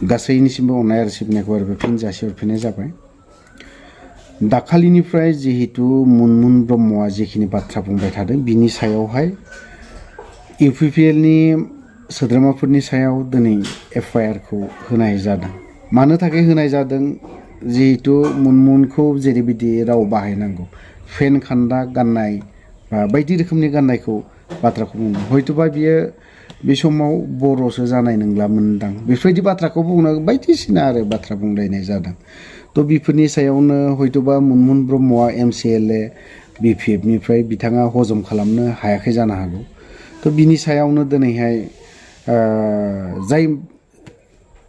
गासैनिसिमबो अननाय आरो सिबिनायखौ आरो फिन जासिहरफिननाय जाबाय। दाखालिनिफ्राय जिहेतु munmun ब्रह्मआ जिखिनि बाथ्रा बुंबाय थादों बिनि सायावहाय इउपिपिएलनि सोद्रोमाफोरनि सायाव दिनै एफआइआर खौ होनाय जादों। मानो थाखाय होनाय जादों जिहेतु munmunखौ जेरैबायदि राव बाहायनांगौ फेन खान्दा गाननाय बा बायदि रोखोमनि गाननायखौ बाथ्राखौ बुंदों। हयतोबा बियो बे समाव बर'सो जानाय नंलामोनदां बेफोरबायदि बाथ्राखौ बुंनो बायदिसिना आरो बाथ्रा बुंलायनाय जादों। तो बेफोरनि सायावनो हयतोबा munmun ब्रह्मआ m.c.l.a बिपिएफनिफ्राय बिथाङा हजम खालामनो हायाखै जानो हागौ। तो बिनि सायावनो दिनैहाय जाय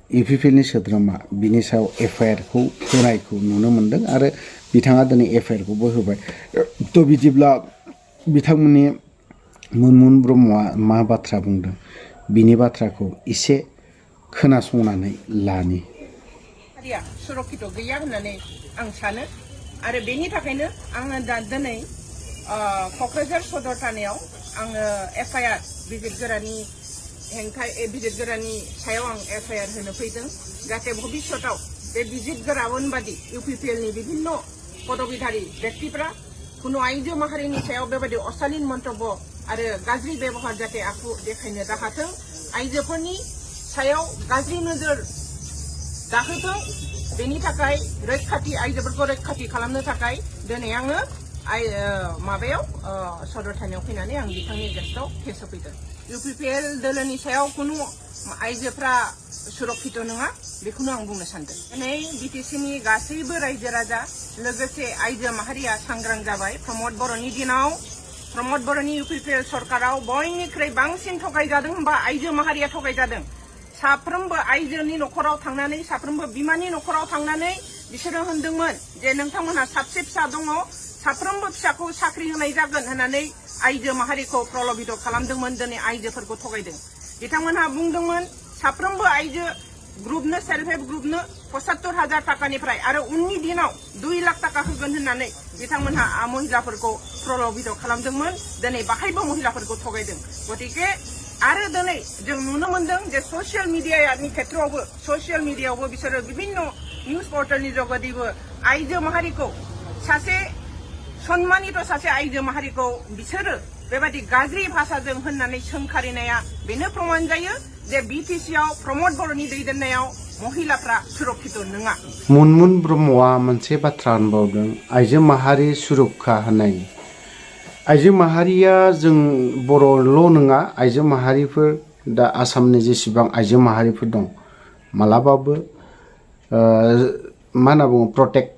इउपिपिएलनि सोद्रोमा बिनि सायाव एफआइआर खौ होनायखौ नुनो मोनदों आरो बिथाङा दिनै एफआइआर खौबो होबाय। तो बिदिब्ला बिथांमोननि munmun ब्रह्मआ मा बाथ्रा बुंदों बिनि बाथ्राखौ एसे खोनासंनानै लानि। सुरक्षित गैया होननानै आं सानो आरो बेनि थाखायनो आङो दिनै क'क्राझार सदर थानायाव आङो एफआइआर बिजिरगोरानि सायाव आं एफआइआर होनो फैदों जाहाथे भबिष्यताव बे बिजिरगोराबादि इउपिपिएलनि विभिन्न पदवीधारी व्यक्तिफ्रा कुनु आइजो माहारिनि सायाव बेबायदि अशालीन मन्तब्य आरो गाज्रि बेबहार जाहाथे आखु देखायनो दाहाथों, आइजोफोरनि सायाव गाज्रि नोजोर दाहोथों, बेनि थाखाय रैखाथि आइजोफोरखौ रैखाथि खालामनो थाखाय दिनै आङो माबायाव सदर थानायाव फैनानै आं बिथांनि गेस्टआव केस होफैदों। इउपिपिएल दोलोनि सायाव कुनु आइजोफ्रा सुरक्षित नङा बेखौनो आं बुंनो सानदों। दिनै बिटिसिनि गासैबो रायजो राजा लोगोसे आइजो माहारिया सांग्रां जाबाय। प्रमद बर'नि दिनाव प्रमद बर'नि इउपिपिएल सरकाराव बयनिख्रुइ बांसिन थगायजादों होनबा आइजो माहारिया थगायजादों। साफ्रोमबो आइजोनि न'खराव थांनानै साफ्रोमबो बिमानि न'खराव थांनानै बिसोरो होनदोंमोन जे नोंथांमोनहा साबसे फिसा दङ, साफ्रोमबो फिसाखौ साख्रि होनाय जागोन होननानै आइजो माहारिखौ प्रलबित खालामदोंमोन। दिनै आइजोफोरखौ थगायदों। बिथांमोनहा बुंदोंमोन साफ्रोमबो आइजो ग्रुपनो सेल्फ हेल्प ग्रुपनो 75,000 टाकानिफ्राय आरो उननि दिनाव 2 लाख टाका होगोन होननानै बिथांमोनहा महिलाफोरखौ प्रलबित खालामदोंमन। दिनै बाहायबो महिलाफोरखौ थगायदों। गतिके आरो दिनै जों नुनो मोनदों जे ससियेल मिडियानि खेत्रआवबो बिसोरो विभिन्न निउज पर्टेलनि जगेदिबो आइजो माहारिखौ सासे सन्मानित सासे आइजो माहारिखौ बिसोरो बेबायदि गाज्रि भाषाजों होननानै सोंखारिनाया बेनो प्रमाण जायो जे बिटिसिआव प्रमद बर'नि दैदेननायाव महिलाफ्रा सुरक्षित नङा। munmun ब्रह्मआ मोनसे बाथ्रा होनबावदों आइजो माहारि सुरक्षा होननायनि। आइजो माहारिया जों बर'ल' नङा, आइजो माहारिफोर दा आसामनि जेसेबां आइजो माहारिफोर दं मालाबाबो मा होनना बुङो प्रटेक्ट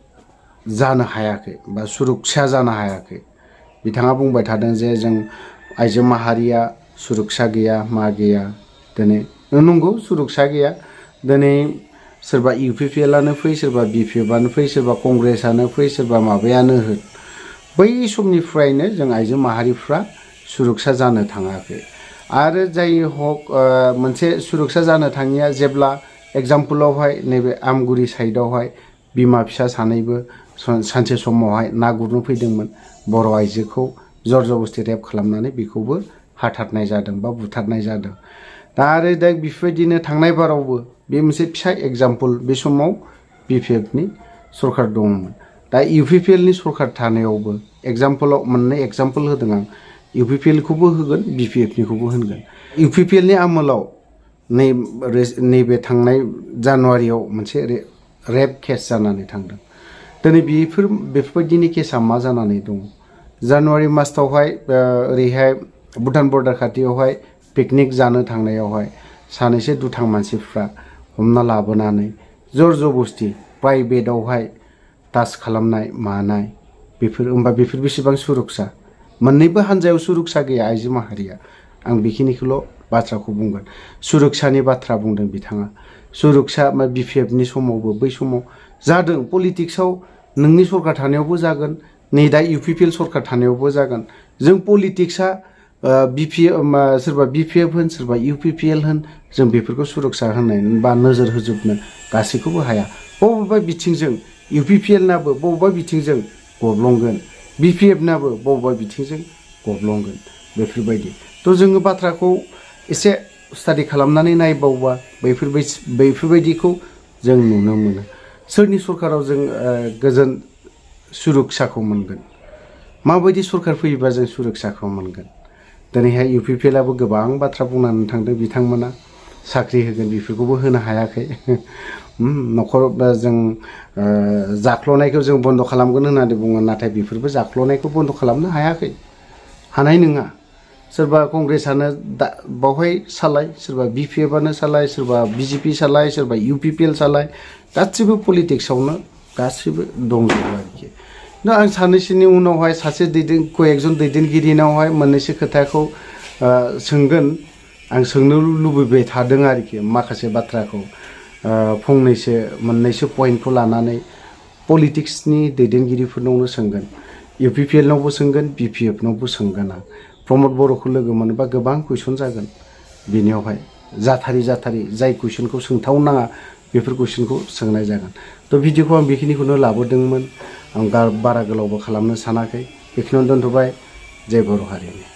जानो हायाखै बा सुरक्षा जानो हायाखै। बिथाङा बुंबाय थादों जे जों आइजो माहारिया सुरक्षा गैया मा गैया। दिनै नंगौ सुरक्षा गैया। दिनै सोरबा इउपिपिएलआनो फै, सोरबा बिपिएफआनो फै, सोरबा कंग्रेसआनो फै, सोरबा माबायानो होन, बै समनिफ्रायनो जों आइजो माहारिफ्रा सुरक्षा जानो थाङाखै। आरो जाय हक मोनसे सुरक्षा जानो थाङिया जेब्ला एग्जाम्पलावहाय नैबे आमगुरि साइडआवहाय बिमा फिसा सानैबो सानसे समावहाय ना गुरनो फैदोंमोन। बर' आइजोखौ जर जबस्थि रेप खालामनानै बेखौबो हाथारनाय जादों बा बुथारनाय जादों। दा आरो दा बेफोरबायदिनो थांनाय बारावबो बे मोनसे फिसा एग्जाम्पल, बे समाव बिपिएफनि सरकार दंमोन। दा इउपिपिएलनि सरकार थानायावबो एग्जाम्पलाव मोननै एग्जाम्पल होदों आं, इउपिपिएलखौबो होगोन बिपिएफनिखौबो होनगोन। इउपिपिएलनि आमोलाव नैबे थांनाय जानुवारियाव मोनसे रेप केस जानानै थांदों। दिनै बेफोरबायदिनि केसा मा जानानै दङ? जानुवारि मासावहाय ओरैहाय भुटान बर्डार खाथियावहाय पिकनिक जानो थांनायावहाय सानैसो दुथां मानसिफ्रा हमना लाबोनानै जर जबस्थि प्राइभेटआवहाय टाच खालामनाय मानाय बेफोर बेसेबां सुरक्षा? मोननैबो हान्जायाव सुरक्षा गैया आइजो माहारिया। आं बेखिनिखौल' बाथ्राखौ बुंगोन। सुरक्षानि बाथ्रा बुंदों बिथाङा। सुरक्षा बिपिएफनि समावबो बै समाव जादों। पलिटिक्सआव नोंनि सरकार थानायावबो जागोन, नै दा इउपिपिएल सरकार थानायावबो जागोन। जों पलिटिक्सआ सोरबा बिपिएफ होन सोरबा इउपिपिएल होन, जों बेफोरखौ सुरक्षा होनाय बा नोजोर होजोबनो गासैखौबो हाया। बबेबा बिथिंजों इउपिपिएलनाबो बबेबा बिथिंजों गब्लंगोन, बिपिएफनाबो बबेबा बिथिंजों गब्लंगोन, बेफोरबायदि। तो जोङो बाथ्राखौ एसे स्टाडि खालामनानै नायबावबा बैफोरबायदिखौ जों नुनो मोनो। सोरनि सरकाराव जों गोजोन सुरुक्साखौ मोनगोन? माबायदि सरकार फैयोबा जों सुरुक्साखौ मोनगोन? दिनैहाय UPPLआबो गोबां बाथ्रा बुंनानै थांदों, बिथांमोना साख्रि होगोन बेफोरखौबो होनो हायाखै। न'खर जों जाख्ल'नायखौ जों बन्द' खालामगोन होननानै बुङो, नाथाय बेफोरबो जाख्ल'नायखौ बन्द' खालामनो हायाखै, हानाय नङा। सोरबा कंग्रेसानो बावहाय सालाय, सोरबा BPFआनो सालाय, सोरबा BJP सालाय, सोरबा UPPL सालाय, गासिबो पलिटिक्सआवनो गासिबो दंजोबो आरोखि। दा आं साननैसोनि उनावहाय सासे कयेकजन दैदेनगिरिनावहाय मोननैसो खोथाखौ सोंगोन, आं सोंनो लुबैबाय थादों आरोखि। माखासे बाथ्राखौ फंनैसो मोननैसो पइन्टखौ लानानै पलिटिक्सनि दैदेनगिरिफोरनावनो सोंगोन, UPPLनावबो सोंगोन, BPFनावबो सोंगोन आं। प्रमद बर'खौ लोगो मोनोबा गोबां कुइसन जागोन बेनियावहाय, जाथारि जाय कुइसनखौ सोंथावनाङा बेफोर कुइसनखौ सोंनाय जागोन। थ' भिडिअखौ आं बेखिनिखौनो लाबोदोंमोन, आं बारा गोलावबो खालामनो सानाखै। बेखिनियावनो दोनथ'बाय। जय बर' हारिनि।